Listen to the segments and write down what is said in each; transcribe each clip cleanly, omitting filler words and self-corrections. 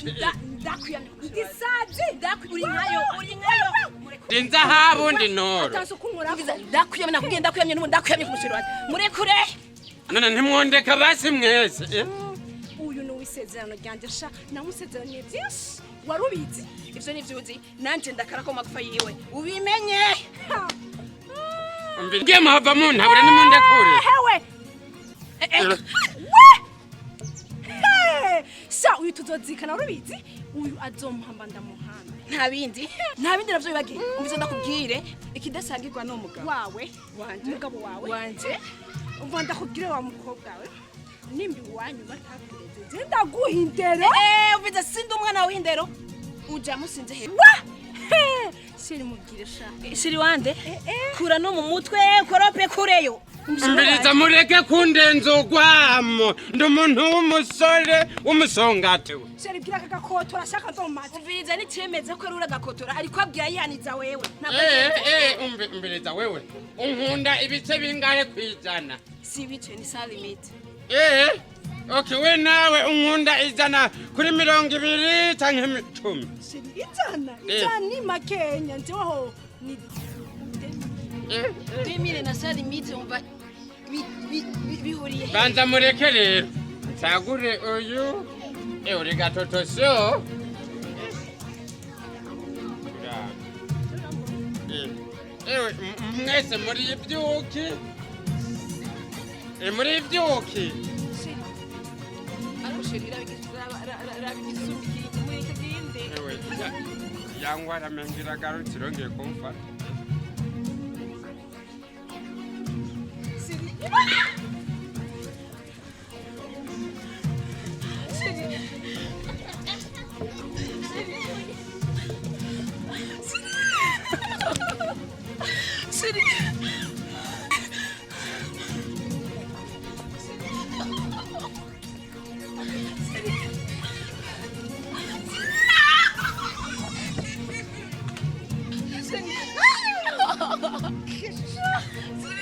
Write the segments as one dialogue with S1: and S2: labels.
S1: Ndakwiyamye. Ndisazi. Uri nkayo, uri nkayo.
S2: Ndi nzahabu, ndi noro.
S1: Atanse kunkora. Ndakwiyamye, nakubwiye, ndakwiyamye n'ubu ndakwiyamye ku musheri wanje. Murekure.
S2: None ntimwondeka basi mwese, eh?
S3: Uyu ni uw'isezerano ryanjye sha, namusezeraniye byinshi, wari ubizi?
S1: Ivyo nivyo uzi, nanje ndakara ko magufa yiwe. Ubimenye.
S2: Umvira, ngiye muhava muntabura, nimundekure.
S3: Hewe!
S1: Eh, eh.
S3: We! He! Sha, uyu tuzozikana, wari ubizi? Uyu azomuhamba ndamuhamba.
S1: Nta bindi. Nta bindi navyo bibagiye. Umvize ndakubwire, ikidasangirwa n'umugabo.
S3: Wawe?
S1: Wanje.
S3: Umugabo wawe?
S1: Wanje.
S3: Umva ndakubwire wa mukobwa we, nimba iwanyu batakureze, je ndaguha indero.
S1: Eh, umvize, sindi umwana w'indero. Uja musinze he?
S3: Wa! He! Chéri, mubwire sha.
S1: Chéri wande, kura no mu mutwe, korope kureyo.
S2: Mbiriza, mureke kundenza urwamo, ndi umuntu w'umusore w'umusongati we.
S3: Chéri, bwira aka gakoto arashaka nzomumaze.
S1: Umviriza, nicemeza ko ari uragakotora, ariko abwira yihaniza wewe. Ntabwo
S2: Eh, eh, umviriza wewe, unkunda ibice bingahe kwijana?
S1: Si ibice, ni sans limite.
S2: Eh, okay, we nawe unkunda 120 canke 10?
S3: Chéri, 100.
S2: Eh.
S3: 100 ni makenya, njeweho ni
S2: Eh,
S1: 2000 na sans limite, umva bihuriye he?
S2: Banza mureke rero nsagure uyu. Eh, uri gatoto so. Eh, ewe, mwese muri ivyuki. Eh, muri ivyuki.
S1: Ariko chéri, rabigisumba ikindi muri icyo kindi.
S2: Ewe, yangwara mengira garutse irongeye kumfata.
S1: Chéri. Chéri. Chéri.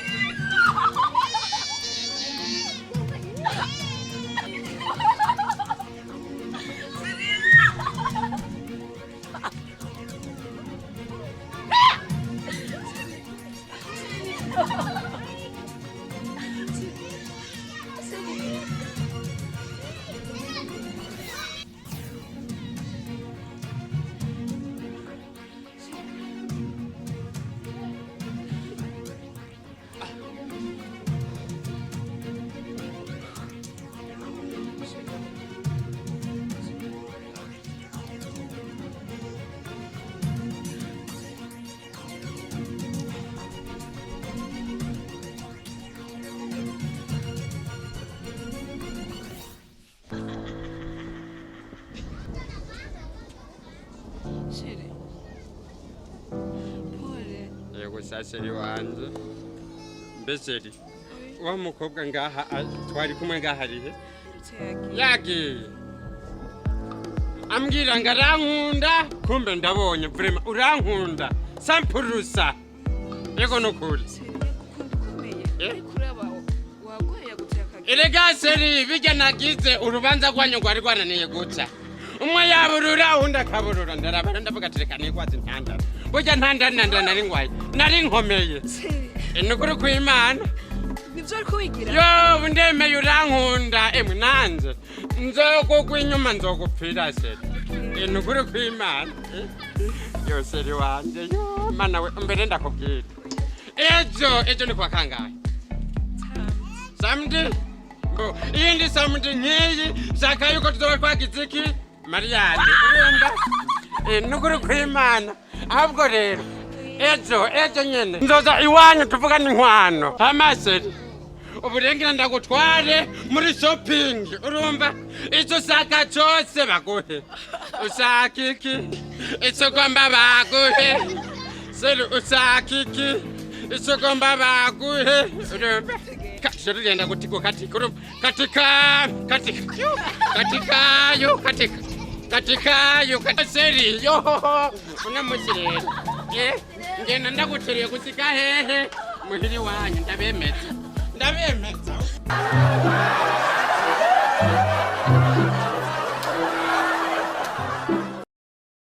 S1: Chéri. Pole.
S2: Yego sha, chéri wanje. Mbe chéri, wa mukobwa ngaha twari kumwe ngaha arihe? Yagiye ambwira ngo arankunda, kumbe ndabonye vraiment urankunda sampurusa. Yego nukuri.
S1: Chéri, gukunda ukomeye.
S2: Eh?
S1: Ariko uraba wagoye yaguteye akagira.
S2: Erega chéri, bijya nagize urubanza rwanyu rwari rwananiye guca, umwe yaburura undi akaburura, ndarabara ndavuga ati reka nigwaze ntandara. Burya ntandara nari ngwaye, nari nkomeye.
S1: Chéri.
S2: Nukuri kw'Imana.
S1: Nivyo uriko wigira?
S2: Yo, ubu ndemeye urankunda. Emwe, nanze nzokugwa inyuma, nzogupfira chéri. Nukuri kw'Imana. Eh, yo chéri wanje, yo mana we. Mbere ndakubwira, ejo, ejo ni kwa kangahe? Samedi. Mbo iyindi samedi nk'iyi shaka yuko tuzoba twagize iki, mariage, urumva? Eh, nukuri kw'Imana. Ahubwo rero ejo, ejo nyene nzoza iwanyu tuvugane inkwano. Hama chéri, uburengera ndagutware muri shopping, urumva? Icyo ushaka cyose baguhe. Ushaka iki? Icyo ugomba baguhe. Chéri, ushaka iki? Icyo ugomba baguhe, urumva? Chéri, genda gutiko katika, urumva? Katika, katika, katika, yo katika, katika, yo katika. Chéri, yo uno munsi rero, eh, ngenda ndaguteruye gushika hehe? Muhiri wanyu. Ndabemeza, ndabemeza.